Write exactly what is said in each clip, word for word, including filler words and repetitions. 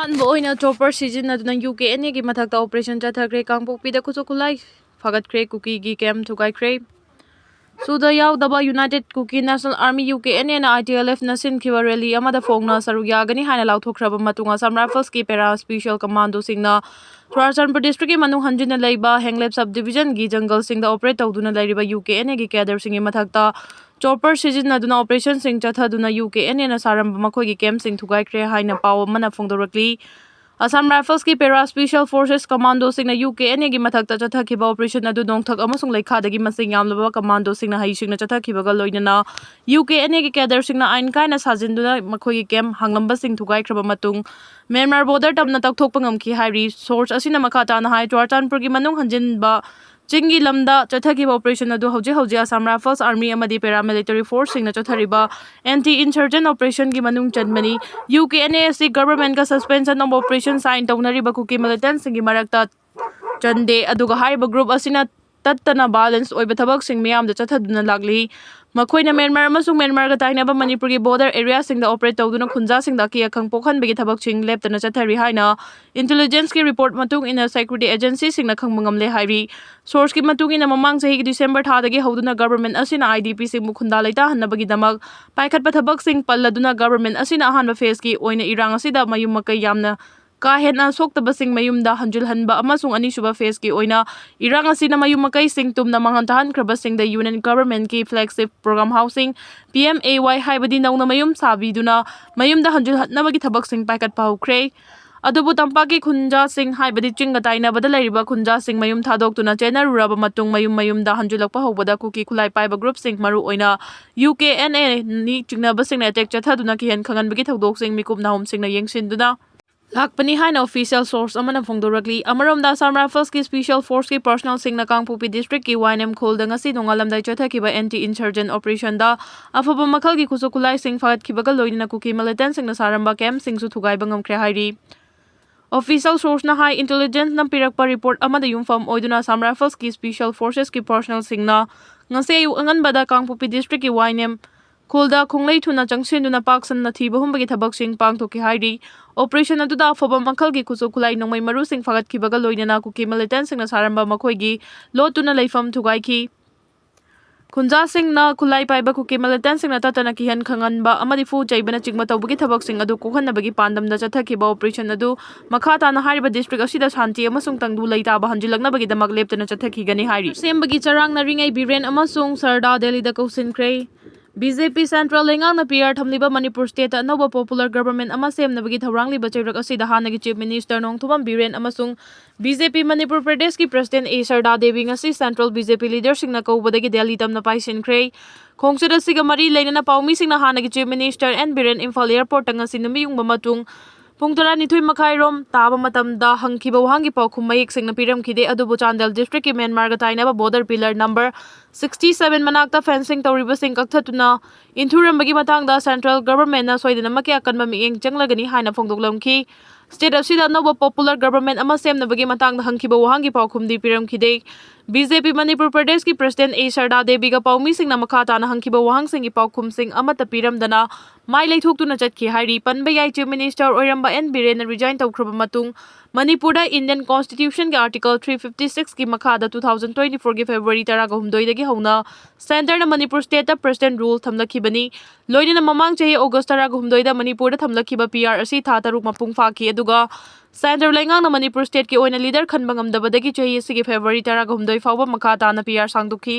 ꯑꯍꯥꯟꯕ ꯑꯣꯏꯅ chopper ꯁꯤꯖꯤꯟꯅꯗꯨꯅ ꯌꯨ ꯀꯦ ꯑꯦꯟ ꯑꯦꯒꯤ ꯃꯊꯛꯇ operation ꯆꯠꯊꯈ꯭ꯔꯦ꯫ ꯀꯥꯡꯄꯣꯛꯄꯤꯗ ꯈꯨꯠꯁꯨ ꯈꯨꯠꯂꯥꯏ ꯐꯒꯠꯈ꯭ꯔꯦ꯫ ꯀꯨꯀꯤꯒꯤ camp ꯊꯨꯒꯥꯏꯈ꯭ꯔꯦ꯫ ꯁꯨꯗ ꯌꯥꯎꯗꯕ United Kuki National Army, U K N A ꯅ I T L F ꯅ ꯁꯤꯟꯈꯤꯕ rally ꯑꯃꯗ ꯐꯣꯡꯅ ꯁꯔꯨꯛ ꯌꯥꯒꯅꯤ ꯍꯥꯏꯅ ꯂꯥꯎꯊꯣꯛꯈ꯭ꯔꯕ ꯃꯇꯨꯡ, Assam Rifles ꯀꯤ para special commando ꯁꯤꯡꯅ ꯆꯨꯔꯥꯆꯥꯟꯄꯨꯔ district ꯀꯤ ꯃꯅꯨꯡ ꯍꯟꯖꯤꯟꯅ ꯂꯩꯕ ꯍꯦꯡꯂꯦꯞ sub division ꯒꯤ ꯖꯪꯒꯜꯁꯤꯡꯗ operate ꯇꯧꯗꯨꯅ ꯂꯩꯔꯤꯕ ꯌꯨ ꯀꯦ ꯑꯦꯟ ꯑꯦ ꯒꯤ cadre ꯁꯤꯡꯒꯤ ꯃꯊꯛꯇ chopper ꯁꯤꯖꯤꯟꯅꯗꯨꯅ operation ꯁꯤꯡ ꯆꯠꯊꯗꯨꯅ ꯌꯨ ꯀꯦ ꯑꯦꯟ ꯑꯦ ꯅ ꯁꯥꯔꯝꯕ ꯃꯈꯣꯏꯒꯤ camp ꯁꯤꯡ ꯊꯨꯒꯥꯏꯈ꯭ꯔꯦ ꯍꯥꯏꯅ ꯄꯥꯎ ꯑꯃꯅ ꯐꯣꯡꯗꯣꯔꯛꯂꯤ꯫ Assam Rifles ꯀꯤ para special forces commando ꯁꯤꯡꯅ ꯌꯨ ꯀꯦ ꯑꯦꯟ ꯑꯦ ꯒꯤ ꯃꯊꯛꯇ ꯆꯠꯊꯈꯤꯕ operation ꯑꯗꯨ ꯅꯣꯡꯊꯛ ꯑꯃꯁꯨꯡ ꯂꯩꯈꯥꯗꯒꯤ ꯃꯁꯤꯡ ꯌꯥꯝꯂꯕ commando ꯁꯤꯡꯅ ꯍꯩꯁꯤꯡꯅ ꯆꯠꯊꯈꯤꯕꯒ ꯂꯣꯏꯅꯅ ꯌꯨ ꯀꯦ ꯑꯦꯟ ꯑꯦ ꯒꯤ cadre ꯁꯤꯡꯅ ꯑꯥꯏꯟ ꯀꯥꯏꯅ ꯁꯥꯖꯤꯟꯗꯨꯅ ꯃꯈꯣꯏꯒꯤ camp ꯍꯥꯡꯂꯝꯕꯁꯤꯡ ꯊꯨꯒꯥꯏꯈ꯭ꯔꯕ ꯃꯇꯨꯡ, ꯃ꯭ꯌꯥꯟꯃꯥꯔ border ꯇꯝꯅ ꯇꯧꯊꯣꯛꯄ ꯉꯝꯈꯤ ꯍꯥꯏꯔꯤ꯫ Source ꯑꯁꯤꯅ ꯃꯈꯥ ꯇꯥꯅ ꯍꯥꯏ, ꯆꯨꯔꯥꯆꯥꯟꯄꯨꯔꯒꯤ ꯃꯅꯨꯡ ꯍꯟꯖꯤꯟꯕ ꯆꯤꯡꯒꯤ ꯂꯝꯗ ꯆꯠꯊꯈꯤꯕ operation ꯑꯗꯨ ꯍꯧꯖꯤꯛ ꯍꯧꯖꯤꯛ Assam Rifles Army ꯑꯃꯗꯤ paramilitary force ꯁꯤꯡꯅ ꯆꯠꯊꯔꯤꯕ anti insurgent operation ꯒꯤ ꯃꯅꯨꯡ ꯆꯟꯕꯅꯤ꯫ ꯌꯨ ꯀꯦ ꯑꯦꯟ ꯑꯦ ꯑꯁꯤ government ꯀ suspension of operation sign ꯇꯧꯅꯔꯤꯕ ꯀꯨꯀꯤ militant ꯁꯤꯡꯒꯤ ꯃꯔꯛꯇ ꯆꯟꯗꯦ, ꯑꯗꯨꯒ ꯍꯥꯏꯔꯤꯕ group ꯑꯁꯤꯅ ꯇꯠꯇꯅ violence ꯑꯣꯏꯕ ꯊꯕꯛꯁꯤꯡ ꯃꯤꯌꯥꯝꯗ ꯆꯠꯊꯗꯨꯅ ꯂꯥꯛꯂꯤ꯫ ꯃꯈꯣꯏꯅ ꯃ꯭ꯌꯥꯟꯃꯥꯔ ꯑꯃꯁꯨꯡ ꯃ꯭ꯌꯥꯟꯃꯥꯔꯒ ꯇꯥꯏꯅꯕ ꯃꯅꯤꯄꯨꯔꯒꯤ border area ꯁꯤꯡꯗ operate ꯇꯧꯗꯨꯅ ꯈꯨꯟꯖꯥꯁꯤꯡꯗ ꯑꯀꯤ ꯑꯈꯪ ꯄꯣꯛꯍꯟꯕꯒꯤ ꯊꯕꯛꯁꯤꯡ ꯂꯦꯞꯇꯅ ꯆꯠꯊꯔꯤ ꯍꯥꯏꯅ intelligence ꯀꯤ report ꯃꯇꯨꯡ ꯏꯟꯅ security agency ꯁꯤꯡꯅ ꯈꯪꯕ ꯉꯝꯂꯦ ꯍꯥꯏꯔꯤ꯫ Source ꯀꯤ ꯃꯇꯨꯡ ꯏꯟꯅ, ꯃꯃꯥꯡ ꯆꯍꯤꯒꯤ December ꯊꯥꯗꯒꯤ ꯍꯧꯗꯨꯅ government ꯑꯁꯤꯅ I D P ꯁꯤꯡꯕꯨ ꯈꯨꯟꯗꯥ ꯂꯩꯇꯥꯍꯟꯅꯕꯒꯤꯗꯃꯛ ꯄꯥꯏꯈꯠꯄ ꯊꯕꯛꯁꯤꯡ ꯄꯜꯂꯗꯨꯅ government ꯑꯁꯤꯅ ꯑꯍꯥꯟꯕ phase ꯀꯤ ꯑꯣꯏꯅ ꯏꯔꯥꯡ ꯑꯁꯤꯗ ꯃꯌꯨꯝ ꯃꯀꯩ ꯌꯥꯝꯅ ꯀꯥ ꯍꯦꯟꯅ ꯁꯣꯛꯇꯕꯁꯤꯡ ꯃꯌꯨꯝꯗ ꯍꯟꯖꯤꯜꯍꯟꯕ ꯑꯃꯁꯨꯡ ꯑꯅꯤꯁꯨꯕ phase ꯀꯤ ꯑꯣꯏꯅ ꯏꯔꯥꯡ ꯑꯁꯤꯅ ꯃꯌꯨꯝ ꯃꯀꯩꯁꯤꯡ ꯇꯨꯝꯅ ꯃꯥꯡꯍꯟ ꯇꯥꯍꯟꯈ꯭ꯔꯕꯁꯤꯡꯗ Union Government ꯀꯤ flagship program Housing, P M A Y, ꯍꯥꯏꯕꯗꯤ ꯅꯧꯅ ꯃꯌꯨꯝ ꯁꯥꯕꯤꯗꯨꯅ ꯃꯌꯨꯝꯗ ꯍꯟꯖꯤꯜꯍꯟꯅꯕꯒꯤ ꯊꯕꯛꯁꯤꯡ ꯄꯥꯏꯈꯠꯄ ꯍꯧꯈ꯭ꯔꯦ꯫ ꯑꯗꯨꯕꯨ ꯇꯝꯄꯥꯛꯀꯤ ꯈꯨꯟꯖꯥꯁꯤꯡ, ꯍꯥꯏꯕꯗꯤ ꯆꯤꯡꯒ ꯇꯥꯏꯅꯕꯗ ꯂꯩꯔꯤꯕ ꯈꯨꯟꯖꯥꯁꯤꯡ ꯃꯌꯨꯝ ꯊꯥꯗꯣꯛꯇꯨꯅ ꯆꯦꯟꯅꯔꯨꯔꯕ ꯃꯇꯨꯡ, ꯃꯌꯨꯝ ꯃꯌꯨꯝꯗ ꯍꯟꯖꯤꯜꯂꯛꯄ ꯍꯧꯕꯗ ꯀꯨꯀꯤ ꯈꯨꯠꯂꯥꯏ ꯄꯥꯏꯕ group ꯁꯤꯡ, ꯃꯔꯨꯑꯣꯏꯅ U K N A ꯅꯤ ꯆꯤꯡꯅꯕꯁꯤꯡꯅ attack ꯆꯠꯊꯗꯨꯅ ꯀꯤꯍꯟ ꯈꯪꯍꯟꯕꯒꯤ ꯊꯧꯗꯣꯛꯁꯤꯡ ꯃꯤꯀꯨꯞ ꯅꯥꯍꯨꯝꯁꯤꯡꯅ ꯌꯦꯡꯁꯤꯟꯗꯨꯅ ꯂꯥꯛꯄꯅꯤ ꯍꯥꯏꯅ official source ꯑꯃꯅ ꯐꯣꯡꯗꯣꯔꯛꯂꯤ꯫ ꯑꯃꯔꯣꯝꯗ, Assam Rifles ꯀꯤ special force ꯀꯤ personnel ꯁꯤꯡꯅ ꯀꯥꯡꯄꯣꯛꯄꯤ district ꯀꯤ ꯋꯥꯏꯅꯦꯝ ꯈꯨꯜꯗ ꯉꯁꯤ ꯅꯣꯡꯉꯥꯜꯂꯝꯗꯥꯏ ꯆꯠꯊꯈꯤꯕ anti insurgent operation ꯗ ꯑꯐꯕ ꯃꯈꯜꯒꯤ ꯈꯨꯠꯁꯨ ꯈꯨꯠꯂꯥꯏꯁꯤꯡ ꯐꯒꯠꯈꯤꯕꯒ ꯂꯣꯏꯅꯅ ꯀꯨꯀꯤ militant ꯁꯤꯡꯅ ꯁꯥꯔꯝꯕ camp ꯁꯤꯡꯁꯨ ꯊꯨꯒꯥꯏꯕ ꯉꯝꯈ꯭ꯔꯦ ꯍꯥꯏꯔꯤ꯫ Official source ꯅ ꯍꯥꯏ, intelligence ꯅ ꯄꯤꯔꯛꯄ report ꯑꯃꯗ ꯌꯨꯝꯐꯝ ꯑꯣꯏꯗꯨꯅ Assam Rifles ꯀꯤ special forces ꯀꯤ personnel ꯁꯤꯡꯅ ꯉꯁꯤ ꯑꯌꯨꯛ ꯑꯉꯟꯕꯗ ꯀꯥꯡꯄꯣꯛꯄꯤ district ꯀꯤ ꯋꯥꯏꯅꯦꯝ ꯈꯨꯜꯗ ꯈꯣꯡꯂꯩ ꯊꯨꯅ ꯆꯪꯁꯤꯟꯗꯨꯅ ꯄꯥꯛ ꯁꯟꯅ ꯊꯤꯕ ꯍꯨꯝꯕꯒꯤ ꯊꯕꯛꯁꯤꯡ ꯄꯥꯡꯊꯣꯛꯈꯤ ꯍꯥꯏꯔꯤ꯫ Operation ꯑꯗꯨꯗ ꯑꯐꯕ ꯃꯈꯜꯒꯤ ꯈꯨꯠꯁꯨ ꯈꯨꯠꯂꯥꯏ ꯅꯣꯡꯃꯩ ꯃꯔꯨꯁꯤꯡ ꯐꯥꯒꯠꯈꯤꯕꯒ ꯂꯣꯏꯅꯅ ꯀꯨꯀꯤ militantꯁꯤꯡꯅ ꯁꯥꯔꯝꯕ ꯃꯈꯣꯏꯒꯤ ꯂꯣꯠꯇꯨꯅ ꯂꯩꯐꯝ ꯊꯨꯒꯥꯏꯈꯤ꯫ ꯈꯨꯟꯖꯥꯁꯤꯡꯅ ꯈꯨꯠꯂꯥꯏ ꯄꯥꯏꯕ ꯀꯨꯀꯤ militantꯁꯤꯡꯅ ꯇꯠꯇꯅ ꯀꯤꯍꯟ ꯈꯪꯍꯟꯕ ꯑꯃꯗꯤ ꯐꯨ ꯆꯩꯕꯅꯆꯤꯡꯕ ꯇꯧꯕꯒꯤ ꯊꯕꯛꯁꯤꯡ ꯑꯗꯨ ꯀꯣꯛꯍꯟꯅꯕꯒꯤ ꯄꯥꯟꯗꯝꯗ ꯆꯠꯊꯈꯤꯕ operation ꯑꯗꯨ ꯃꯈꯥ ꯇꯥꯅ ꯍꯥꯏꯔꯤꯕ district ꯑꯁꯤꯗ ꯁꯥꯟꯇꯤ ꯑꯃꯁꯨꯡ ꯇꯪꯗꯨ ꯂꯩꯇꯥꯕ ꯍꯟꯖꯤꯜꯂꯛꯅꯕꯒꯤꯗꯃꯛ ꯂꯦꯞꯇꯅ ꯆꯠꯊꯈꯤꯒꯅꯤ ꯍꯥꯏꯔꯤ꯫ ꯁꯦꯝꯕꯒꯤ ꯆꯔꯥꯡꯅꯔꯤꯉꯩ ꯕꯤꯔꯦꯟ ꯑꯃꯁꯨꯡ ꯁꯔꯗꯥ ꯗꯦꯜꯂꯤꯗ ꯀꯧꯁꯤꯟꯈ꯭ꯔꯦ꯫ BJP central ꯂꯩꯉꯥꯛꯅ PR ꯊꯝꯂꯤꯕ ꯃꯅꯤꯄꯨꯔ stateꯇ ꯑꯅꯧꯕ popular government ꯑꯃ ꯁꯦꯝꯅꯕꯒꯤ ꯊꯧꯔꯥꯡꯂꯤꯕ ꯆꯩꯔꯛ ꯑꯁꯤꯗ ꯍꯥꯟꯅꯒꯤ Chief Minister ꯅꯣꯡꯊꯣꯝꯕꯝ ꯕꯤꯔꯦꯟ ꯑꯃꯁꯨꯡ BJP ꯃꯅꯤꯄꯨꯔ ꯄ꯭ꯔꯗꯦꯁꯀꯤ President A ꯁꯔꯗꯥ ꯗꯦꯕꯤ ꯉꯁꯤ central BJP leaderꯁꯤꯡꯅ ꯀꯧꯕꯗꯒꯤ ꯗꯦꯜꯂꯤ ꯇꯝꯅ ꯄꯥꯏꯁꯤꯟꯈ꯭ꯔꯦ꯫ ꯈꯣꯡꯆꯠ ꯑꯁꯤꯒ ꯃꯔꯤ ꯂꯩꯅꯅ ꯄꯥꯎꯃꯤꯁꯤꯡꯅ ꯍꯥꯟꯅꯒꯤ Chief Minister N Biren Imphal airportꯇ ꯉꯁꯤ ꯅꯨꯃꯤꯠ ꯌꯨꯡꯕ ꯃꯇꯨꯡ ꯄꯨꯡ ꯇꯔꯥꯅꯤꯊꯣꯏ ꯃꯈꯥꯏꯔꯣꯝ ꯇꯥꯕ ꯃꯇꯝꯗ ꯍꯪꯈꯤꯕ ꯋꯥꯍꯪꯒꯤ ꯄꯥꯎꯈꯨꯝ ꯃꯌꯦꯛ ꯁꯦꯡꯅ ꯄꯤꯔꯝꯈꯤꯗꯦ, ꯑꯗꯨꯕꯨ Chandel districtꯀꯤ ꯃ꯭ꯌꯥꯟꯃꯥꯔꯒ ꯇꯥꯏꯅꯕ border pillar number sixty seven ꯃꯅꯥꯛꯇ fencing ꯇꯧꯔꯤꯕꯁꯤꯡ ꯀꯛꯊꯠꯇꯨꯅ ꯏꯟꯊꯨꯔꯝꯕꯒꯤ ꯃꯇꯥꯡꯗ central governmentꯅ ꯁꯣꯏꯗꯅꯃꯛꯀꯤ ꯑꯀꯟꯕ ꯃꯤꯠꯌꯦꯡ ꯆꯪꯂꯒꯅꯤ ꯍꯥꯏꯅ ꯐꯣꯡꯗꯣꯛꯂꯝꯈꯤ꯫ State ꯑꯁꯤꯗ ꯑꯅꯧꯕ popular government ꯑꯃ ꯁꯦꯝꯅꯕꯒꯤ ꯃꯇꯥꯡꯗ ꯍꯪꯈꯤꯕ ꯋꯥꯍꯪꯒꯤ ꯄꯥꯎꯈꯨꯝꯗꯤ ꯄꯤꯔꯝꯈꯤꯗꯦ꯫ BJP ꯃꯅꯤꯄꯨꯔ ꯄ꯭ꯔꯗꯦꯁꯀꯤ President A ꯁꯔꯗꯥ ꯗꯦꯕꯤꯒ ꯄꯥꯎꯃꯤꯁꯤꯡꯅ ꯃꯈꯥ ꯇꯥꯅ ꯍꯪꯈꯤꯕ ꯋꯥꯍꯪꯁꯤꯡꯒꯤ ꯄꯥꯎꯈꯨꯝꯁꯤꯡ ꯑꯃꯠꯇ ꯄꯤꯔꯝꯗꯅ ꯃꯥꯏ ꯂꯩꯊꯣꯛꯇꯨꯅ ꯆꯠꯈꯤ ꯍꯥꯏꯔꯤ꯫ ꯄꯟꯕ ꯌꯥꯏ, Chief Minister ꯑꯣꯏꯔꯝꯕ ꯑꯦꯟ ꯕꯤꯔꯦꯟꯅ resign ꯇꯧꯈ꯭ꯔꯕ ꯃꯇꯨꯡ ꯃꯅꯤꯄꯨꯔꯗ Indian Constitutionꯒꯤ Article three fifty sixꯀꯤ ꯃꯈꯥꯗ two thousand twenty fourꯒꯤ February ꯇꯔꯥꯒ ꯍꯨꯝꯗꯣꯏꯗꯒꯤ ꯍꯧꯅ centreꯅ ꯃꯅꯤꯄꯨꯔ stateꯇ President rule ꯊꯝꯂꯛꯈꯤꯕꯅꯤ꯫ ꯂꯣꯏꯅꯅ ꯃꯃꯥꯡ ꯆꯍꯤ August ꯇꯔꯥꯒ ꯍꯨꯝꯗꯣꯏꯗ ꯃꯅꯤꯄꯨꯔꯗ ꯊꯝꯂꯛꯈꯤꯕ PR ꯑꯁꯤ ꯊꯥ ꯇꯔꯨꯛ ꯃꯄꯨꯡ ꯐꯥꯈꯤ, ꯑꯗꯨꯒ centre ꯂꯩꯉꯥꯛꯅ ꯃꯅꯤꯄꯨꯔ stateꯀꯤ ꯑꯣꯏꯅ leader ꯈꯟꯕ ꯉꯝꯗꯕꯗꯒꯤ ꯆꯍꯤ ꯑꯁꯤꯒꯤ February ꯇꯔꯥꯒ ꯍꯨꯝꯗꯣꯏ ꯐꯥꯎꯕ ꯃꯈꯥ ꯇꯥꯅ PR ꯁꯥꯡꯗꯣꯛꯈꯤ꯫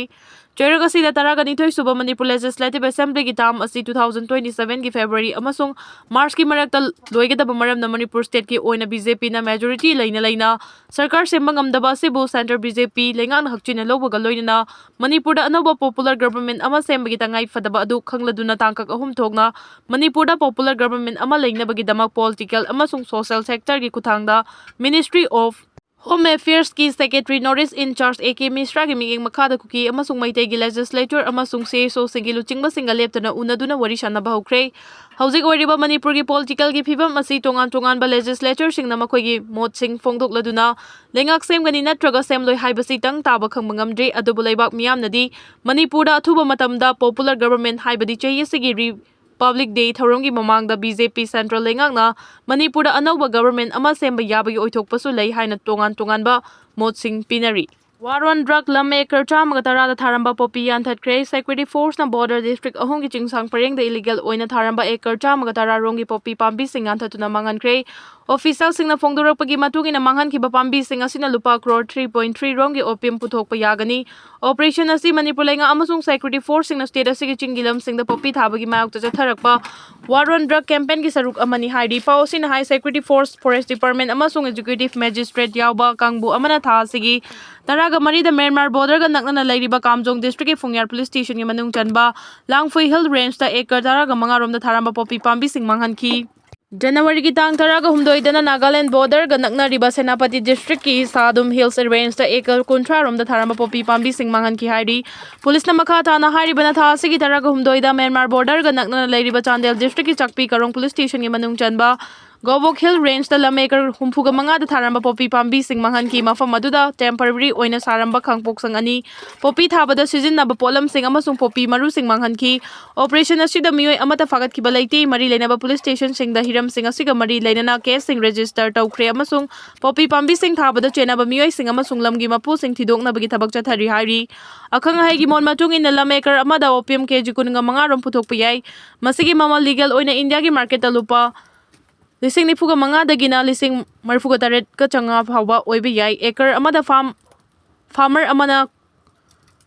ꯆꯩꯔꯛ ꯑꯁꯤꯗ ꯇꯔꯥꯒ ꯅꯤꯊꯣꯏ ꯁꯨꯕ ꯃꯅꯤꯄꯨꯔ Legislative Assemblyꯒꯤ term ꯑꯁꯤ two thousand twenty sevenꯒꯤ February ꯑꯃꯁꯨꯡ Marchꯀꯤ ꯃꯔꯛꯇ ꯂꯣꯏꯒꯗꯕ ꯃꯔꯝꯅ ꯃꯅꯤꯄꯨꯔ stateꯀꯤ ꯑꯣꯏꯅ BJPꯅ majority ꯂꯩꯅ ꯂꯩꯅ ꯁꯔꯀꯥꯔ ꯁꯦꯝꯕ ꯉꯝꯗꯕ ꯑꯁꯤꯕꯨ centre BJP ꯂꯩꯉꯥꯛꯅ ꯍꯛꯆꯤꯟꯅ ꯂꯧꯕꯒ ꯂꯣꯏꯅꯅ ꯃꯅꯤꯄꯨꯔꯗ ꯑꯅꯧꯕ popular government ꯑꯃ ꯁꯦꯝꯕꯒꯤ ꯇꯉꯥꯏ ꯐꯗꯕ ꯑꯗꯨ ꯈꯪꯂꯗꯨꯅ ꯇꯥꯡꯀꯛ ꯑꯍꯨꯝ ꯊꯣꯛꯅ ꯃꯅꯤꯄꯨꯔꯗ popular government ꯑꯃ ꯂꯩꯅꯕꯒꯤꯗꯃꯛ political ꯑꯃꯁꯨꯡ social sectorꯒꯤ ꯈꯨꯠꯊꯥꯡꯗ Ministry of Home Affairs ꯀꯤ Secretary North East in Charge A K Mishra ꯒꯤ ꯃꯤꯠꯌꯦꯡ ꯃꯈꯥꯗ ꯀꯨꯀꯤ ꯑꯃꯁꯨꯡ ꯃꯩꯇꯩꯒꯤ Legislature ꯑꯃꯁꯨꯡ C S O ꯁꯤꯡꯒꯤ ꯂꯨꯆꯤꯡꯕꯁꯤꯡꯒ ꯂꯦꯞꯇꯅ ꯎꯅꯗꯨꯅ ꯋꯥꯔꯤ ꯁꯥꯟꯅꯕ ꯍꯧꯈ꯭ꯔꯦ꯫ ꯍꯧꯖꯤꯛ ꯑꯣꯏꯔꯤꯕ ꯃꯅꯤꯄꯨꯔꯒꯤ political ꯒꯤ ꯐꯤꯕꯝ ꯑꯁꯤ ꯇꯣꯉꯥꯟ ꯇꯣꯉꯥꯟꯕ Legislature ꯁꯤꯡꯅ ꯃꯈꯣꯏꯒꯤ ꯃꯣꯠꯁꯤꯡ ꯐꯣꯡꯗꯣꯛꯂꯗꯨꯅ ꯂꯩꯉꯥꯛ ꯁꯦꯝꯒꯅꯤ ꯅꯠꯇ꯭ꯔꯒ ꯁꯦꯝꯂꯣꯏ ꯍꯥꯏꯕꯁꯤ ꯇꯪ ꯇꯥꯕ ꯈꯪꯕ ꯉꯝꯗ꯭ꯔꯤ꯫ ꯑꯗꯨꯕꯨ ꯂꯩꯕꯥꯛ ꯃꯤꯌꯥꯝꯅꯗꯤ ꯃꯅꯤꯄꯨꯔꯗ ꯑꯊꯨꯕ ꯃꯇꯝꯗ popular government, ꯍꯥꯏꯕꯗꯤ ꯆꯍꯤ ꯑꯁꯤꯒꯤ Republic Day ꯊꯧꯔꯝꯒꯤ ꯃꯃꯥꯡꯗ B J P central ꯂꯩꯉꯥꯛꯅ ꯃꯅꯤꯄꯨꯔꯗ ꯑꯅꯧꯕ government ꯑꯃ ꯁꯦꯝꯕ ꯌꯥꯕꯒꯤ ꯑꯣꯏꯊꯣꯛꯄꯁꯨ ꯂꯩ ꯍꯥꯏꯅ ꯇꯣꯉꯥꯟ ꯇꯣꯉꯥꯟꯕ ꯃꯣꯠꯁꯤꯡ ꯄꯤꯅꯔꯤ꯫ War on Drug ꯂꯝ acre ꯆꯥꯝꯃꯒ ꯇꯔꯥꯗ ꯊꯥꯔꯝꯕ poppy ꯌꯥꯟꯊꯠꯈ꯭ꯔꯦ꯫ Security Force ꯅ border district ꯑꯍꯨꯝꯒꯤ ꯆꯤꯡꯁꯥꯡ ꯄꯔꯦꯡꯗ illegal ꯑꯣꯏꯅ ꯊꯥꯔꯝꯕ acre ꯆꯥꯝꯃꯒ ꯇꯔꯥ ꯔꯣꯝꯒꯤ poppy ꯄꯥꯝꯕꯤꯁꯤꯡ ꯌꯥꯟꯊꯠꯇꯨꯅ ꯃꯥꯡꯍꯟꯈ꯭ꯔꯦ꯫ Official ꯁꯤꯡꯅ ꯐꯣꯡꯗꯣꯔꯛꯄꯒꯤ ꯃꯇꯨꯡ ꯏꯟꯅ, ꯃꯥꯡꯍꯟꯈꯤꯕ ꯄꯥꯝꯕꯤꯁꯤꯡ ꯑꯁꯤꯅ ꯂꯨꯄꯥ crore three point three ꯔꯣꯝꯒꯤ opium ꯄꯨꯊꯣꯛꯄ ꯌꯥꯒꯅꯤ꯫ Operation ꯑꯁꯤ ꯃꯅꯤꯄꯨꯔ ꯂꯩꯉꯥꯛ ꯑꯃꯁꯨꯡ Security Force ꯁꯤꯡꯅ state ꯑꯁꯤꯒꯤ ꯆꯤꯡꯒꯤ ꯂꯝꯁꯤꯡꯗ poppy ꯊꯥꯕꯒꯤ ꯃꯥꯌꯣꯛꯇ ꯆꯠꯊꯔꯛꯄ War on Drug campaign ꯒꯤ ꯁꯔꯨꯛ ꯑꯃꯅꯤ ꯍꯥꯏꯔꯤ꯫ ꯄꯥꯎ ꯑꯁꯤꯅ ꯍꯥꯏ, Security Force, Forest Department ꯑꯃꯁꯨꯡ Executive Magistrate ꯌꯥꯎꯕ ꯀꯥꯡꯕꯨ ꯑꯃꯅ ꯊꯥ ꯑꯁꯤꯒꯤ ꯇꯔꯥꯒ ꯃꯔꯤꯗ Myanmar border ꯒ ꯅꯛꯅꯅ ꯂꯩꯔꯤꯕ Kamjong district ꯀꯤ ꯐꯨꯡꯌꯥꯔ police station ꯒꯤ ꯃꯅꯨꯡ ꯆꯟꯕ ꯂꯥꯡꯐꯨꯏ Hill Range ꯇ acre ꯇꯔꯥꯒ ꯃꯉꯥ ꯔꯣꯝꯗ ꯊꯥꯔꯝꯕ poppy ꯄꯥꯝꯕꯤꯁꯤꯡ ꯃꯥꯡꯍꯟꯈꯤ꯫ January ꯒꯤ ꯇꯥꯡ ꯇꯔꯥꯒ ꯍꯨꯝꯗꯣꯏꯗꯅ Nagaland border ꯒ ꯅꯛꯅꯔꯤꯕ ꯁꯦꯅꯥꯄꯇꯤ district ꯀꯤ Sadum Hills Range ꯇ acre ꯀꯨꯟꯊ꯭ꯔꯥ ꯔꯣꯝꯗ ꯊꯥꯔꯝꯕ poppy ꯄꯥꯝꯕꯤꯁꯤꯡ ꯃꯥꯡꯍꯟꯈꯤ ꯍꯥꯏꯔꯤ꯫ Police ꯅ ꯃꯈꯥ ꯇꯥꯅ ꯍꯥꯏꯔꯤꯕꯅ, ꯊꯥ ꯑꯁꯤꯒꯤ ꯇꯔꯥꯒ ꯍꯨꯝꯗꯣꯏꯗ Myanmar border ꯒ ꯅꯛꯅꯅ ꯂꯩꯔꯤꯕ Chandel district ꯀꯤ ꯆꯥꯛꯄꯤ ꯀꯔꯣꯡ police station ꯒꯤ ꯃꯅꯨꯡ ꯆꯟꯕ Gobok Hill Range ꯇ ꯂꯝ acre ꯍꯨꯝꯐꯨꯒ ꯃꯉꯥꯗ ꯊꯥꯔꯝꯕ poppy ꯄꯥꯝꯕꯤꯁꯤꯡ ꯃꯥꯡꯍꯟꯈꯤ꯫ ꯃꯐꯝ ꯑꯗꯨꯗ temporary ꯑꯣꯏꯅ ꯁꯥꯔꯝꯕ ꯈꯥꯡꯄꯣꯛꯁꯪ ꯑꯅꯤ, poppy ꯊꯥꯕꯗ ꯁꯤꯖꯤꯟꯅꯕ ꯄꯣꯠꯂꯝꯁꯤꯡ ꯑꯃꯁꯨꯡ poppy ꯃꯔꯨꯁꯤꯡ ꯃꯥꯡꯍꯟꯈꯤ꯫ Operation ꯑꯁꯤꯗ ꯃꯤꯑꯣꯏ ꯑꯃꯠꯇ ꯐꯥꯒꯠꯈꯤꯕ ꯂꯩꯇꯦ꯫ ꯃꯔꯤ ꯂꯩꯅꯕ police station ꯁꯤꯡꯗ ꯍꯤꯔꯝꯁꯤꯡ ꯑꯁꯤꯒ ꯃꯔꯤ ꯂꯩꯅꯅ case ꯁꯤꯡ register ꯇꯧꯈ꯭ꯔꯦ ꯑꯃꯁꯨꯡ poppy ꯄꯥꯝꯕꯤꯁꯤꯡ ꯊꯥꯕꯗ ꯆꯦꯟꯅꯕ ꯃꯤꯑꯣꯏꯁꯤꯡ ꯑꯃꯁꯨꯡ ꯂꯝꯒꯤ ꯃꯄꯨꯁꯤꯡ ꯊꯤꯗꯣꯛꯅꯕꯒꯤ ꯊꯕꯛ ꯆꯠꯊꯔꯤ ꯍꯥꯏꯔꯤ꯫ ꯑꯈꯪ ꯑꯍꯩꯒꯤ ꯃꯣꯠ ꯃꯇꯨꯡ ꯏꯟꯅ, ꯂꯝ acre ꯑꯃꯗ opium K G ꯀꯨꯟꯒ ꯃꯉꯥ ꯔꯣꯝ ꯄꯨꯊꯣꯛꯄ ꯌꯥꯏ꯫ ꯃꯁꯤꯒꯤ ꯃꯃꯜ legal ꯑꯣꯏꯅ India ꯒꯤ market ꯇ ꯂꯨꯄꯥ ꯂꯤꯁꯤꯡ ꯅꯤꯐꯨꯒ ꯃꯉꯥꯗꯒꯤꯅ ꯂꯤꯁꯤꯡ ꯃꯔꯤꯐꯨꯒ ꯇꯔꯦꯠꯀ ꯆꯥꯝꯃꯉꯥ ꯐꯥꯎꯕ ꯑꯣꯏꯕ ꯌꯥꯏ꯫ Acre ꯑꯃꯗ farm, farmer ꯑꯃꯅ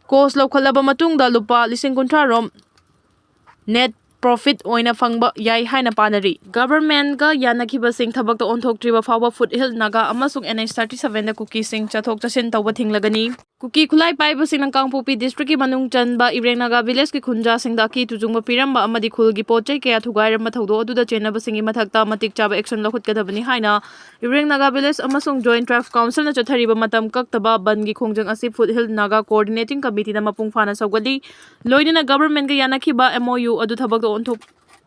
cost ꯂꯧꯈꯠꯂꯕ ꯃꯇꯨꯡꯗ ꯂꯨꯄꯥ ꯂꯤꯁꯤꯡ ꯀꯨꯟꯊ꯭ꯔꯥ ꯔꯣꯝ net profit ꯑꯣꯏꯅ ꯐꯪꯕ ꯌꯥꯏ ꯍꯥꯏꯅ ꯄꯥꯅꯔꯤ꯫ Government ꯀ ꯌꯥꯅꯈꯤꯕꯁꯤꯡ ꯊꯕꯛꯇ ꯑꯣꯟꯊꯣꯛꯇ꯭ꯔꯤꯕ ꯐꯥꯎꯕ foothill Naga ꯑꯃꯁꯨꯡ N H thirty seven ꯗ ꯀꯨꯀꯤꯁꯤꯡ ꯆꯠꯊꯣꯛ ꯆꯠꯁꯤꯟ ꯇꯧꯕ ꯊꯤꯡꯂꯒꯅꯤ꯫ ꯀꯨꯀꯤ ꯈꯨꯠꯂꯥꯏ ꯄꯥꯏꯕꯁꯤꯡꯅ ꯀꯥꯡꯄꯣꯛꯄꯤ district ꯀꯤ ꯃꯅꯨꯡ ꯆꯟꯕ ꯏꯔꯦꯡ ꯅꯥꯒꯥ village ꯀꯤ ꯈꯨꯟꯖꯥꯁꯤꯡꯗ ꯑꯀꯤ ꯇꯨꯖꯨꯡꯕ ꯄꯤꯔꯝꯕ ꯑꯃꯗꯤ ꯈꯨꯜꯒꯤ ꯄꯣꯠ ꯆꯩ ꯀꯌꯥ ꯊꯨꯒꯥꯏꯔꯝꯕ ꯊꯧꯗꯣꯛ ꯑꯗꯨꯗ ꯆꯦꯟꯅꯕꯁꯤꯡꯒꯤ ꯃꯊꯛꯇ ꯃꯇꯤꯛ ꯆꯥꯕ action ꯂꯧꯈꯠꯀꯗꯕꯅꯤ ꯍꯥꯏꯅ ꯏꯔꯦꯡ ꯅꯥꯒꯥ village ꯑꯃꯁꯨꯡ Joint Tribes Council ꯅ ꯆꯠꯊꯔꯤꯕ ꯃꯇꯝ ꯀꯛꯇꯕ ꯕꯟꯒꯤ ꯈꯣꯡꯖꯪ ꯑꯁꯤ Foothill Naga Coordinating Committee ꯅ ꯃꯄꯨꯡ ꯐꯥꯅ ꯁꯧꯒꯠꯂꯤ꯫ ꯂꯣꯏꯅꯅ government ꯀ ꯌꯥꯅꯈꯤꯕ M O U ꯑꯗꯨ ꯊꯕꯛꯇ ꯑꯣꯟꯊꯣꯛ-,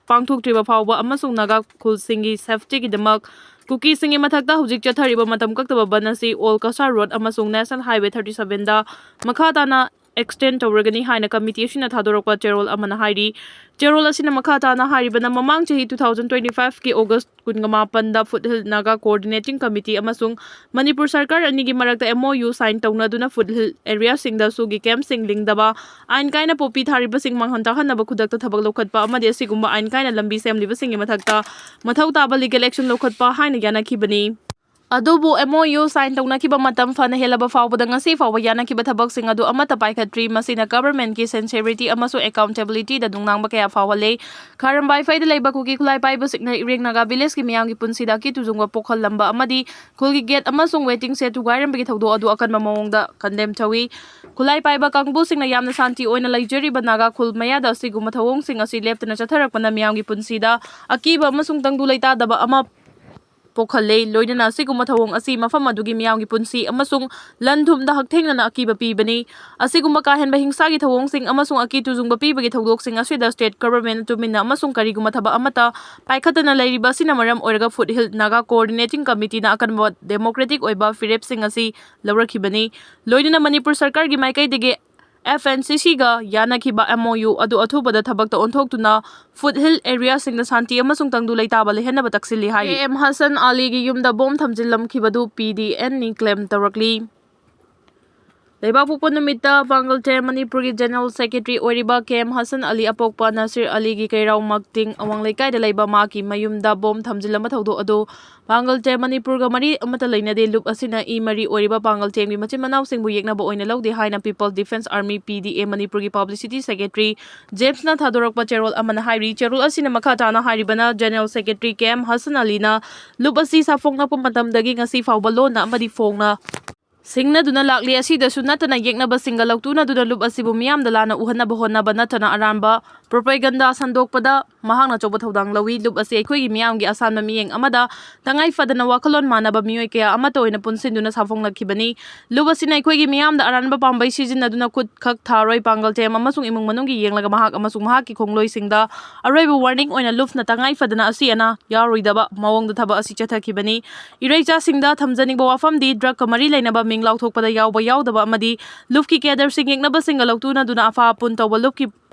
ꯄꯥꯡꯊꯣꯛꯇ꯭ꯔꯤꯕ ꯐꯥꯎꯕ ꯑꯃꯁꯨꯡ ꯅꯥꯒꯥ ꯈꯨꯜꯁꯤꯡꯒꯤ safety ꯒꯤꯗꯃꯛ ꯀꯨꯀꯤꯁꯤꯡꯒꯤ ꯃꯊꯛꯇ ꯍꯧꯖꯤꯛ ꯆꯠꯊꯔꯤꯕ ꯃꯇꯝ ꯀꯛꯇꯕ ꯕꯟ ꯑꯁꯤ All Cachar Road ꯑꯃꯁꯨꯡ National Highway thirty seven ꯗ ꯃꯈꯥ ꯇꯥꯅ extend ꯇꯧꯔꯒꯅꯤ ꯍꯥꯏꯅ committee ꯑꯁꯤꯅ ꯊꯥꯗꯣꯔꯛꯄ ꯆꯦꯔꯣꯜ ꯑꯃꯅ ꯍꯥꯏꯔꯤ꯫ ꯆꯦꯔꯣꯜ ꯑꯁꯤꯅ ꯃꯈꯥ ꯇꯥꯅ ꯍꯥꯏꯔꯤꯕꯅ, ꯃꯃꯥꯡ ꯆꯍꯤ two thousand twenty five ꯀꯤ August ꯀꯨꯟꯃꯥꯄꯟꯗ Foothill Naga Coordinating Committee ꯑꯃꯁꯨꯡ ꯃꯅꯤꯄꯨꯔ ꯁꯔꯀꯥꯔ ꯑꯅꯤꯒꯤ ꯃꯔꯛꯇ M O U sign ꯇꯧꯅꯗꯨꯅ foothill area ꯁꯤꯡꯗ ꯁꯨꯒꯤ camp ꯁꯤꯡ ꯂꯤꯡꯗꯕ, ꯑꯥꯏꯟ ꯀꯥꯏꯅ ꯄꯣꯄꯤ ꯊꯥꯔꯤꯕꯁꯤꯡ ꯃꯥꯡꯍꯟ ꯇꯥꯛꯍꯟꯅꯕ ꯈꯨꯗꯛꯇ ꯊꯕꯛ ꯂꯧꯈꯠꯄ ꯑꯃꯗꯤ ꯑꯁꯤꯒꯨꯝꯕ ꯑꯥꯏꯟ ꯀꯥꯏꯅ ꯂꯝꯕꯤ ꯁꯦꯝꯂꯤꯕꯁꯤꯡꯒꯤ ꯃꯊꯛꯇ ꯃꯊꯧ ꯇꯥꯕ legal action ꯂꯧꯈꯠꯄ ꯍꯥꯏꯅ ꯌꯥꯅꯈꯤꯕꯅꯤ꯫ ꯑꯗꯨꯕꯨ M O U sign ꯇꯧꯅꯈꯤꯕ ꯃꯇꯝ ꯐꯅ ꯍꯦꯜꯂꯕ ꯐꯥꯎꯕꯗ ꯉꯁꯤ ꯐꯥꯎꯕ ꯌꯥꯅꯈꯤꯕ ꯊꯕꯛꯁꯤꯡ ꯑꯗꯨ ꯑꯃꯠꯇ ꯄꯥꯏꯈꯠꯇ꯭ꯔꯤ꯫ ꯃꯁꯤꯅ government ꯀꯤ sincerity ꯑꯃꯁꯨꯡ accountability ꯗ ꯅꯨꯡꯅꯥꯡꯕ ꯀꯌꯥ ꯐꯥꯎꯍꯜꯂꯦ꯫ ꯈꯥꯔꯝꯕꯥꯏ ꯐꯩꯗ ꯂꯩꯕ ꯀꯨꯀꯤ ꯈꯨꯠꯂꯥꯏ ꯄꯥꯏꯕꯁꯤꯡꯅ ꯏꯔꯦꯡ ꯅꯥꯒꯥ village ꯀꯤ ꯃꯤꯌꯥꯝꯒꯤ ꯄꯨꯟꯁꯤꯗ ꯑꯀꯤ ꯇꯨꯖꯨꯡꯕ ꯄꯣꯛꯍꯜꯂꯝꯕ ꯑꯃꯗꯤ ꯈꯨꯜꯒꯤ gate ꯑꯃꯁꯨꯡ waiting shed ꯊꯨꯒꯥꯏꯔꯝꯕꯒꯤ ꯊꯧꯗꯣꯛ ꯑꯗꯨ ꯑꯀꯟꯕ ꯃꯑꯣꯡꯗ condemn ꯇꯧꯏ꯫ ꯈꯨꯠꯂꯥꯏ ꯄꯥꯏꯕ ꯀꯥꯡꯕꯨꯁꯤꯡꯅ ꯌꯥꯝꯅ ꯁꯥꯟꯇꯤ ꯑꯣꯏꯅ ꯂꯩꯖꯔꯤꯕ ꯅꯥꯒꯥ ꯈꯨꯜ ꯃꯌꯥꯗ ꯑꯁꯤꯒꯨꯝꯕ ꯊꯧꯑꯣꯡꯁꯤꯡ ꯑꯁꯤ ꯂꯦꯞꯇꯅ ꯆꯠꯊꯔꯛꯄꯅ ꯃꯤꯌꯥꯝꯒꯤ ꯄꯨꯟꯁꯤꯗ ꯑꯀꯤꯕ ꯑꯃꯁꯨꯡ ꯇꯪꯗꯨ ꯂꯩꯇꯥꯗꯕ ꯑꯃ ꯄꯣꯛꯍꯜꯂꯦ꯫ ꯂꯣꯏꯅꯅ ꯑꯁꯤꯒꯨꯝꯕ ꯊꯧꯑꯣꯡ ꯑꯁꯤ ꯃꯐꯝ ꯑꯗꯨꯒꯤ ꯃꯤꯌꯥꯝꯒꯤ ꯄꯨꯟꯁꯤ ꯑꯃꯁꯨꯡ ꯂꯟ ꯊꯨꯝꯗ ꯍꯛꯊꯦꯡꯅꯅ ꯑꯀꯤꯕ ꯄꯤꯕꯅꯤ꯫ ꯑꯁꯤꯒꯨꯝꯕ ꯀꯥ ꯍꯦꯟꯕ ꯍꯤꯡꯁꯥꯒꯤ ꯊꯧꯑꯣꯡꯁꯤꯡ ꯑꯃꯁꯨꯡ ꯑꯀꯤ ꯇꯨꯖꯨꯡꯕ ꯄꯤꯕꯒꯤ ꯊꯧꯗꯣꯛꯁꯤꯡ ꯑꯁꯤꯗ state government ꯇꯨꯃꯤꯟꯅ ꯑꯃꯁꯨꯡ ꯀꯔꯤꯒꯨꯝꯕ ꯊꯕꯛ ꯑꯃꯠꯇ ꯄꯥꯏꯈꯠꯇꯅ ꯂꯩꯔꯤꯕ ꯑꯁꯤꯅ ꯃꯔꯝ ꯑꯣꯏꯔꯒ Foothill Naga Coordinating Committee ꯅ ꯑꯀꯟꯕ democratic ꯑꯣꯏꯕ ꯐꯤꯔꯦꯞꯁꯤꯡ ꯑꯁꯤ ꯂꯧꯔꯛꯈꯤꯕꯅꯤ꯫ ꯂꯣꯏꯅꯅ ꯃꯅꯤꯄꯨꯔ ꯁꯔꯀꯥꯔꯒꯤ ꯃꯥꯏꯀꯩꯗꯒꯤ F N C C ꯒ ꯌꯥꯅꯈꯤꯕ M O U ꯑꯗꯨ ꯑꯊꯨꯕꯗ ꯊꯕꯛꯇ ꯑꯣꯟꯊꯣꯛꯇꯨꯅ Foothill area ꯁꯤꯡꯗ ꯁꯥꯟꯇꯤ ꯑꯃꯁꯨꯡ ꯇꯪꯗꯨ ꯂꯩꯇꯥꯕ ꯂꯩꯍꯟꯅꯕ ꯇꯛꯁꯤꯜꯂꯤ ꯍꯥꯏꯔꯤ꯫ K M Hassan Ali ꯒꯤ ꯌꯨꯝꯗ ꯕꯣꯝ ꯊꯝꯖꯤꯜꯂꯝꯈꯤꯕꯗꯨ P D N ꯅ claim ꯇꯧꯔꯛꯂꯤ꯫ ꯂꯩꯕꯥꯛꯄꯣꯛꯄ ꯅꯨꯃꯤꯠꯇ ꯄꯥꯡꯒꯜ ꯇꯦꯝ ꯃꯅꯤꯄꯨꯔꯒꯤ ꯖꯦꯅꯔꯦꯜ ꯁꯦꯀ꯭ꯔꯦꯇꯔꯤ ꯑꯣꯏꯔꯤꯕ ꯀꯦ ꯑꯦꯝ ꯍꯁꯟ ꯑꯂꯤ ꯑꯄꯣꯛꯄ ꯅꯁꯤꯔ ꯑꯂꯤꯒꯤ ꯀꯩꯔꯥꯎ ꯃꯛꯇꯤꯡ ꯑꯋꯥꯡ ꯂꯩꯀꯥꯏꯗ ꯂꯩꯕ ꯃꯍꯥꯛꯀꯤ ꯃꯌꯨꯝꯗ ꯕꯣꯝ ꯊꯝꯖꯤꯜꯂꯝꯕ ꯊꯧꯗꯣꯛ ꯑꯗꯨ ꯄꯥꯡꯒꯜ ꯇꯦꯝ ꯃꯅꯤꯄꯨꯔꯒ ꯃꯔꯤ ꯑꯃꯠꯇ ꯂꯩꯅꯗꯦ, ꯂꯨꯞ ꯑꯁꯤꯅ ꯏ ꯃꯔꯤ ꯑꯣꯏꯔꯤꯕ ꯄꯥꯡꯒꯜ ꯇꯦꯝꯒꯤ ꯃꯆꯤꯟ ꯃꯅꯥꯎꯁꯤꯡꯕꯨ ꯌꯦꯛꯅꯕ ꯑꯣꯏꯅ ꯂꯧꯗꯦ ꯍꯥꯏꯅ People Defence Army, P D A, ꯃꯅꯤꯄꯨꯔꯒꯤ ꯄꯕ꯭ꯂꯤꯁꯤꯇꯤ ꯁꯦꯀ꯭ꯔꯦꯇꯔꯤ ꯖꯦꯝꯁꯅ ꯊꯥꯗꯣꯔꯛꯄ ꯆꯦꯔꯣꯜ ꯑꯃꯅ ꯍꯥꯏꯔꯤ꯫ ꯆꯦꯔꯣꯜ ꯑꯁꯤꯅ ꯃꯈꯥ ꯇꯥꯅ ꯍꯥꯏꯔꯤꯕꯅ, ꯖꯦꯅꯔꯦꯜ ꯁꯦꯀ꯭ꯔꯦꯇꯔꯤ ꯀꯦ ꯑꯦꯝ ꯍꯁꯟ ꯑꯂꯤꯅ ꯂꯨꯞ ꯑꯁꯤ ꯁꯥꯐꯣꯡꯂꯛꯄ ꯃꯇꯝꯗꯒꯤ ꯉꯁꯤ ꯐꯥꯎꯕ ꯂꯣꯟꯅ ꯑꯃꯗꯤ ꯐꯣꯡꯅ ꯁꯤꯡꯅꯗꯨꯅ ꯂꯥꯛꯂꯤ꯫ ꯑꯁꯤꯗꯁꯨ ꯅꯠꯇꯅ ꯌꯦꯛꯅꯕꯁꯤꯡꯒ ꯂꯧꯇꯨꯅꯗꯨꯅ ꯂꯨꯞ ꯑꯁꯤꯕꯨ ꯃꯤꯌꯥꯝꯗ ꯂꯥꯟꯅ ꯎꯍꯟꯅꯕ ꯍꯣꯠꯅꯕ ꯅꯠꯇꯅ ꯑꯔꯥꯟꯕ ꯄ꯭ꯔꯣꯄꯦꯒꯟꯗꯥ ꯁꯟꯗꯣꯛꯄꯗ ꯃꯍꯥꯛꯅ ꯑꯆꯧꯕ ꯊꯧꯗꯥꯡ ꯂꯧꯏ꯫ ꯂꯨꯞ ꯑꯁꯤ ꯑꯩꯈꯣꯏꯒꯤ ꯃꯤꯌꯥꯝꯒꯤ ꯑꯁꯥꯟꯕ ꯃꯤꯠꯌꯦꯡ ꯑꯃꯗ ꯇꯉꯥꯏ ꯐꯗꯅ ꯋꯥꯈꯜꯂꯣꯟ ꯃꯥꯟꯅꯕ ꯃꯤꯑꯣꯏ ꯀꯌꯥ ꯑꯃꯠꯇ ꯑꯣꯏꯅ ꯄꯨꯟꯁꯤꯟꯗꯨꯅ ꯁꯥꯐꯣꯡꯂꯛꯈꯤꯕꯅꯤ꯫ ꯂꯨꯞ ꯑꯁꯤꯅ ꯑꯩꯈꯣꯏꯒꯤ ꯃꯤꯌꯥꯝꯗ ꯑꯔꯥꯟꯕ ꯄꯥꯝꯕꯩ ꯁꯤꯖꯤꯟꯅꯗꯨꯅ ꯈꯨꯠ ꯈꯛ ꯊꯥꯔꯣꯏ꯫ ꯄꯥꯡꯒꯜ ꯇꯦꯝ ꯑꯃꯁꯨꯡ ꯏꯃꯨꯡ ꯃꯅꯨꯡꯒꯤ ꯌꯦꯡꯂꯒ ꯃꯍꯥꯛ ꯑꯃꯁꯨꯡ ꯃꯍꯥꯛꯀꯤ ꯈꯣꯡꯂꯣꯏꯁꯤꯡꯗ ꯑꯔꯣꯏꯕ ꯋꯥꯔꯅꯤꯡ ꯑꯣꯏꯅ ꯂꯨꯞꯅ ꯇꯉꯥꯏ ꯐꯗꯅ ꯑꯁꯤ ꯑꯅꯥ ꯌꯥꯎꯔꯣꯏꯗꯕ ꯃꯑꯣꯡꯗ ꯊꯕꯛ ꯑꯁꯤ ꯆꯠꯊꯈꯤꯕꯅꯤ꯫ ꯏꯔꯩꯆꯥꯁꯤꯡꯗ ꯊꯝꯖꯅꯤꯡꯕ ꯋꯥꯐꯝꯗꯤ ꯗ꯭ꯔꯒꯀ ꯃꯔꯤ ꯂꯩꯅꯕ ꯃꯤꯡ ꯂꯥꯎꯊꯣꯛꯄꯗ ꯌꯥꯎꯕ ꯌꯥꯎꯗꯕ ꯑꯃꯗꯤ ꯂꯨꯞꯀꯤ ꯀꯦꯗꯔꯁꯤꯡ ꯌꯦꯛꯅꯕꯁꯤꯡꯒ ꯂꯧꯇꯨꯅꯗꯨꯅ ꯑꯐꯥ ꯑꯄꯨꯟ ꯇꯧꯕ ꯂꯨꯞꯀꯤ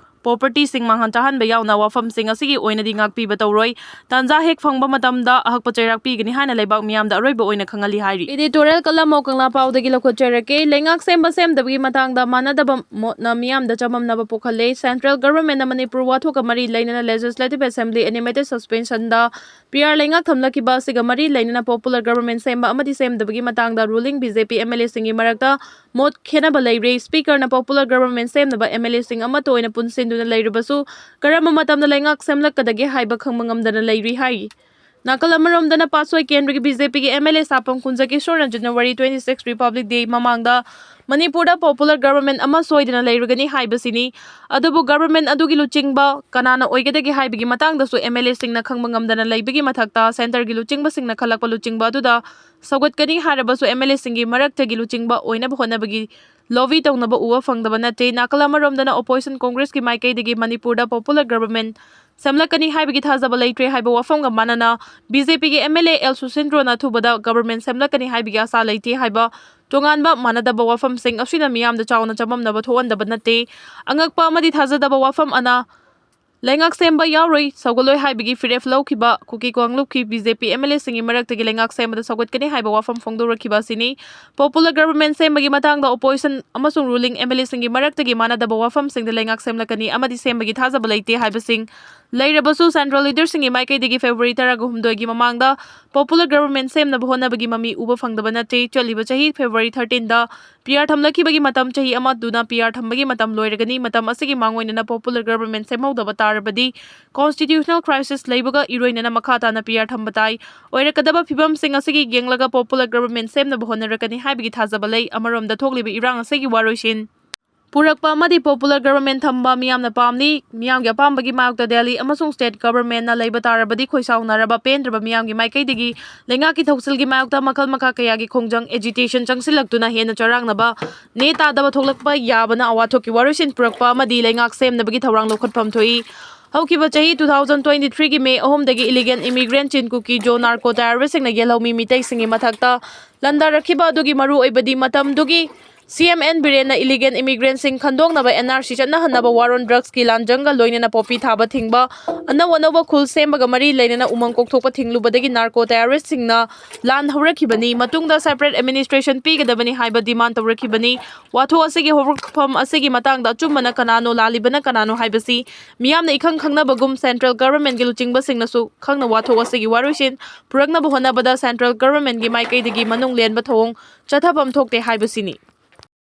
ꯄ꯭ꯔꯣꯄꯔꯇꯤꯁꯤꯡ ꯃꯥꯡꯍꯟ ꯇꯥꯍꯟꯕ ꯌꯥꯎꯅ ꯋꯥꯐꯝꯁꯤꯡ ꯑꯁꯤꯒꯤ ꯑꯣꯏꯅꯗꯤ ꯉꯥꯛꯄꯤꯕ ꯇꯧꯔꯣꯏ꯫ ꯇꯥꯟꯖꯥ ꯍꯦꯛ ꯐꯪꯕ ꯃꯇꯝꯗ ꯑꯍꯛꯄ ꯆꯩꯔꯥꯛ ꯄꯤꯒꯅꯤ ꯍꯥꯏꯅ ꯂꯩꯕꯥꯛ ꯃꯤꯌꯥꯝꯗ ꯑꯔꯣꯏꯕ ꯑꯣꯏꯅ ꯈꯪꯍꯜꯂꯤ ꯍꯥꯏꯔꯤ꯫ Editorial column of ꯀꯪꯂꯥ ꯄꯥꯎꯗꯒꯤ ꯂꯧꯈꯠꯆꯔꯛꯀꯦ꯫ ꯂꯩꯉꯥꯛ ꯁꯦꯝꯕ ꯁꯦꯝꯗꯕꯒꯤ ꯃꯇꯥꯡꯗ ꯃꯥꯟꯅꯗꯕ ꯃꯣꯠꯅ ꯃꯤꯌꯥꯝꯗ ꯆꯃꯝꯅꯕ ꯄꯣꯛꯍꯜꯂꯦ꯫ Central Government ꯅ ꯃꯅꯤꯄꯨꯔ ꯋꯥꯊꯣꯛꯀ ꯃꯔꯤ ꯂꯩꯅꯅ Legislative Assembly animated suspension ꯗ P R ꯂꯩꯉꯥꯛ ꯊꯝꯂꯛꯈꯤꯕ ꯑꯁꯤꯒ ꯃꯔꯤ ꯂꯩꯅꯅ popular government ꯁꯦꯝꯕ ꯑꯃꯗꯤ ꯁꯦꯝꯗꯕꯒꯤ ꯃꯇꯥꯡꯗ ruling B J P M L A ꯁꯤꯡꯒꯤ ꯃꯔꯛꯇ ꯃꯣꯠ ꯈꯦꯠꯅꯕ ꯂꯩꯔꯦ꯫ Speaker ꯅ popular government ꯁꯦꯝꯅꯕ M L A ꯁꯤꯡ ꯑꯃꯠꯇ ꯑꯣꯏꯅ ꯄꯨꯟꯁꯤꯟꯗꯨꯅ ꯂꯩꯔꯕꯁꯨ ꯀꯔꯝꯕ ꯃꯇꯝꯗ ꯂꯩꯉꯥꯛ ꯁꯦꯝꯂꯛꯀꯗꯒꯦ ꯍꯥꯏꯕ ꯈꯪꯕ ꯉꯝꯗꯅ ꯂꯩꯔꯤ ꯍꯥꯏ꯫ ꯅꯥꯀꯜ ꯑꯃꯔꯣꯝꯗꯅ ꯄꯥꯠꯁꯣꯏ ꯀꯦꯟꯗ꯭ꯔꯒꯤ B J P ꯒꯤ M L A ꯁꯥꯄꯝ ꯀꯨꯟꯖꯀꯤꯁꯣꯔꯅ January twenty six Republic Day ꯃꯃꯥꯡꯗ ꯃꯅꯤꯄꯨꯔꯗ popular government ꯑꯃ ꯁꯣꯏꯗꯅ ꯂꯩꯔꯒꯅꯤ ꯍꯥꯏꯕꯁꯤꯅꯤ꯫ ꯑꯗꯨꯕꯨ government ꯑꯗꯨꯒꯤ ꯂꯨꯆꯤꯡꯕ ꯀꯅꯥꯅ ꯑꯣꯏꯒꯗꯒꯦ ꯍꯥꯏꯕꯒꯤ ꯃꯇꯥꯡꯗꯁꯨ M L A ꯁꯤꯡꯅ ꯈꯪꯕ ꯉꯝꯗꯅ ꯂꯩꯕꯒꯤ ꯃꯊꯛꯇ centre ꯒꯤ ꯂꯨꯆꯤꯡꯕꯁꯤꯡꯅ ꯈꯜꯂꯛꯄ ꯂꯨꯆꯤꯡꯕ ꯑꯗꯨꯗ ꯁꯧꯒꯠꯀꯅꯤ ꯍꯥꯏꯔꯕꯁꯨ M L A ꯁꯤꯡꯒꯤ ꯃꯔꯛꯇꯒꯤ ꯂꯨꯆꯤꯡꯕ ꯑꯣꯏꯅꯕ ꯍꯣꯠꯅꯕꯒꯤ lobby ꯇꯧꯅꯕ ꯎꯕ ꯐꯪꯗꯕ ꯅꯠꯇꯦ꯫ ꯅꯥꯀꯜ ꯑꯃꯔꯣꯝꯗꯅ opposition Congress ꯀꯤ ꯃꯥꯏꯀꯩꯗꯒꯤ ꯃꯅꯤꯄꯨꯔꯗ popular government ꯁꯦꯝꯂꯛꯀꯅꯤ ꯍꯥꯏꯕꯒꯤ ꯊꯥꯖꯕ ꯂꯩꯇ꯭ꯔꯦ ꯍꯥꯏꯕ ꯋꯥꯐꯝꯒ ꯃꯥꯟꯅꯅ B J P ꯒꯤ M L A L ꯁꯨꯁꯤꯟꯗ꯭ꯔꯣꯅ ꯑꯊꯨꯕꯗ government ꯁꯦꯝꯂꯛꯀꯅꯤ ꯍꯥꯏꯕꯒꯤ ꯑꯥꯁꯥ ꯂꯩꯇꯦ ꯍꯥꯏꯕ ꯇꯣꯉꯥꯟꯕ ꯃꯥꯟꯅꯗꯕ ꯋꯥꯐꯝꯁꯤꯡ ꯑꯁꯤꯅ ꯃꯤꯌꯥꯝꯗ ꯆꯥꯎꯅ ꯆꯃꯝꯅꯕ ꯊꯣꯛꯍꯟꯗꯕ ꯅꯠꯇꯦ꯫ ꯑꯉꯛꯄ ꯑꯃꯗꯤ ꯊꯥꯖꯗꯕ ꯋꯥꯐꯝ ꯑꯅ ꯂꯩꯉꯥꯛ ꯁꯦꯝꯕ ꯌꯥꯎꯔꯣꯏ, ꯁꯧꯒꯠꯂꯣꯏ ꯍꯥꯏꯕꯒꯤ ꯐꯤꯔꯦꯞ ꯂꯧꯈꯤꯕ ꯀꯨꯀꯤ ꯀꯥꯡꯂꯨꯞꯀꯤ B J P M L ꯑꯦꯁꯤꯡꯒꯤ ꯃꯔꯛꯇꯒꯤ ꯂꯩꯉꯥꯛ ꯁꯦꯝꯕꯗ ꯁꯧꯒꯠꯀꯅꯤ ꯍꯥꯏꯕ ꯋꯥꯐꯝ ꯐꯣꯡꯗꯣꯔꯛꯈꯤꯕ ꯑꯁꯤꯅꯤ꯫ Popular government ꯁꯦꯝꯕꯒꯤ ꯃꯇꯥꯡꯗ opposition ꯑꯃꯁꯨꯡ ruling ꯑꯦꯝ ꯑꯦꯜ ꯑꯦꯁꯤꯡꯒꯤ ꯃꯔꯛꯇꯒꯤ ꯃꯥꯟꯅꯗꯕ ꯋꯥꯐꯝꯁꯤꯡꯗ ꯂꯩꯉꯥꯛ ꯁꯦꯝꯂꯛꯀꯅꯤ ꯑꯃꯗꯤ ꯁꯦꯝꯕꯒꯤ ꯊꯥꯖꯕ ꯂꯩꯇꯦ ꯍꯥꯏꯕꯁꯤꯡ ꯂꯩꯔꯕꯁꯨ, central leaderꯁꯤꯡꯒꯤ ꯃꯥꯏꯀꯩꯗꯒꯤ February ꯇꯔꯥꯍꯨꯝꯗꯣꯏꯒꯤ ꯃꯃꯥꯡꯗ popular government ꯁꯦꯝꯅꯕ ꯍꯣꯠꯅꯕꯒꯤ ꯃꯃꯤ ꯎꯕ ꯐꯪꯗꯕ ꯅꯠꯇꯦ꯫ ꯆꯠꯂꯤꯕ ꯆꯍꯤ February thirteenꯗ P R ꯊꯝꯂꯛꯈꯤꯕꯒꯤ ꯃꯇꯝ ꯆꯍꯤ ꯑꯃ ꯑꯗꯨꯅ P R ꯊꯝꯕꯒꯤ ꯃꯇꯝ ꯂꯣꯏꯔꯒꯅꯤ꯫ ꯃꯇꯝ ꯑꯁꯤꯒꯤ ꯃꯥꯡꯑꯣꯏꯅꯅ popular government ꯁꯦꯝꯍꯧꯗꯕ ꯇꯥꯔꯕꯗꯤ constitutional crisis ꯂꯩꯕꯒ ꯏꯔꯣꯏꯅꯅ ꯃꯈꯥ ꯇꯥꯅ P R ꯊꯝꯕ ꯇꯥꯏ꯫ ꯑꯣꯏꯔꯛꯀꯗꯕ ꯐꯤꯕꯝꯁꯤꯡ ꯑꯁꯤꯒꯤ ꯌꯦꯡꯂꯒ popular government ꯁꯦꯝꯅꯕ ꯍꯣꯠꯅꯔꯛꯀꯅꯤ ꯍꯥꯏꯕꯒꯤ ꯊꯥꯖꯕ ꯂꯩ꯫ ꯑꯃꯔꯣꯝꯗ ꯊꯣꯛꯂꯤꯕ ꯏꯔꯥꯡ ꯑꯁꯤꯒꯤ ꯋꯥꯔꯣꯏꯁꯤꯟ ꯄꯨꯔꯛꯄ ꯑꯃꯗꯤ popular government ꯊꯝꯕ ꯃꯤꯌꯥꯝꯅ ꯄꯥꯝꯂꯤ꯫ ꯃꯤꯌꯥꯝꯒꯤ ꯑꯄꯥꯝꯕꯒꯤ ꯃꯥꯌꯣꯛꯇ ꯗꯦꯜꯂꯤ ꯑꯃꯁꯨꯡ state governmentꯅ ꯂꯩꯕ ꯇꯥꯔꯕꯗꯤ ꯈꯣꯏꯁꯥꯎꯅꯔꯕ ꯄꯦꯟꯗ꯭ꯔꯕ ꯃꯤꯌꯥꯝꯒꯤ ꯃꯥꯏꯀꯩꯗꯒꯤ ꯂꯩꯉꯥꯛꯀꯤ ꯊꯧꯁꯤꯜꯒꯤ ꯃꯥꯌꯣꯛꯇ ꯃꯈꯜ ꯃꯈꯥ ꯀꯌꯥꯒꯤ ꯈꯣꯡꯖꯪ, agitation ꯆꯪꯁꯤꯜꯂꯛꯇꯨꯅ ꯍꯦꯟꯅ ꯆꯔꯥꯡꯅꯕ, ꯅꯦ ꯇꯥꯗꯕ ꯊꯣꯛꯂꯛꯄ ꯌꯥꯕꯅ ꯑꯋꯥꯊꯣꯛꯀꯤ ꯋꯥꯔꯣꯏꯁꯤꯟ ꯄꯨꯔꯛꯄ ꯑꯃꯗꯤ ꯂꯩꯉꯥꯛ ꯁꯦꯝꯅꯕꯒꯤ ꯊꯧꯔꯥꯡ ꯂꯧꯈꯠꯐꯝ ꯊꯣꯛꯏ꯫ ꯍꯧꯈꯤꯕ ꯆꯍꯤ two thousand twenty threeꯒꯤ May ꯑꯍꯨꯝꯗꯒꯤ illegal immigrant ꯆꯤꯟ ꯀꯨꯀꯤ ꯖꯣ narco terroristꯁꯤꯡꯅ ꯌꯦꯜꯍꯧꯃꯤ ꯃꯤꯇꯩꯁꯤꯡꯒꯤ ꯃꯊꯛꯇ ꯂꯥꯟꯗꯥꯔꯛꯈꯤꯕ ꯑꯗꯨꯒꯤ ꯃꯔꯨꯑꯣꯏꯕꯗꯤ ꯃꯇꯝꯗꯨꯒꯤ C M N ꯕꯤꯔꯦꯟꯅ illegal immigrantꯁꯤꯡ ꯈꯟꯗꯣꯛꯅꯕ N R C ꯆꯠꯅꯍꯟꯅꯕ war on drugsꯀꯤ ꯂꯥꯟꯖꯪꯒ ꯂꯣꯏꯅꯅ poppy ꯊꯥꯕ ꯊꯤꯡꯕ, ꯑꯅꯧ ꯑꯅꯧꯕ ꯈꯨꯜ ꯁꯦꯝꯕꯒ ꯃꯔꯤ ꯂꯩꯅꯅ ꯎꯃꯪ ꯀꯣꯛꯊꯣꯛꯄ ꯊꯤꯡꯂꯨꯕꯗꯒꯤ narco terroristꯁꯤꯡꯅ ꯂꯥꯟ ꯍꯧꯔꯛꯈꯤꯕꯅꯤ꯫ ꯃꯇꯨꯡꯗ separate administration ꯄꯤꯒꯗꯕꯅꯤ ꯍꯥꯏꯕ demand ꯇꯧꯔꯛꯈꯤꯕꯅꯤ꯫ ꯋꯥꯊꯣꯛ ꯑꯁꯤꯒꯤ ꯍꯧꯔꯛꯐꯝ ꯑꯁꯤꯒꯤ ꯃꯇꯥꯡꯗ ꯑꯆꯨꯝꯕꯅ ꯀꯅꯥꯅꯣ, ꯂꯥꯜꯂꯤꯕꯅ ꯀꯅꯥꯅꯣ ꯍꯥꯏꯕꯁꯤ ꯃꯤꯌꯥꯝꯅ ꯏꯈꯪ ꯈꯪꯅꯕꯒꯨꯝ central governmentꯀꯤ ꯂꯨꯆꯤꯡꯕꯁꯤꯡꯅꯁꯨ ꯈꯪꯅ ꯋꯥꯊꯣꯛ ꯑꯁꯤꯒꯤ ꯋꯥꯔꯣꯏꯁꯤꯟ ꯄꯨꯔꯛꯅꯕ ꯍꯣꯠꯅꯕꯗ central governmentꯀꯤ ꯃꯥꯏꯀꯩꯗꯒꯤ ꯃꯅꯨꯡ ꯂꯦꯟꯕ ꯊꯧꯑꯣꯡ ꯆꯠꯊꯐꯝ ꯊꯣꯛꯇꯦ ꯍꯥꯏꯕꯁꯤꯅꯤ꯫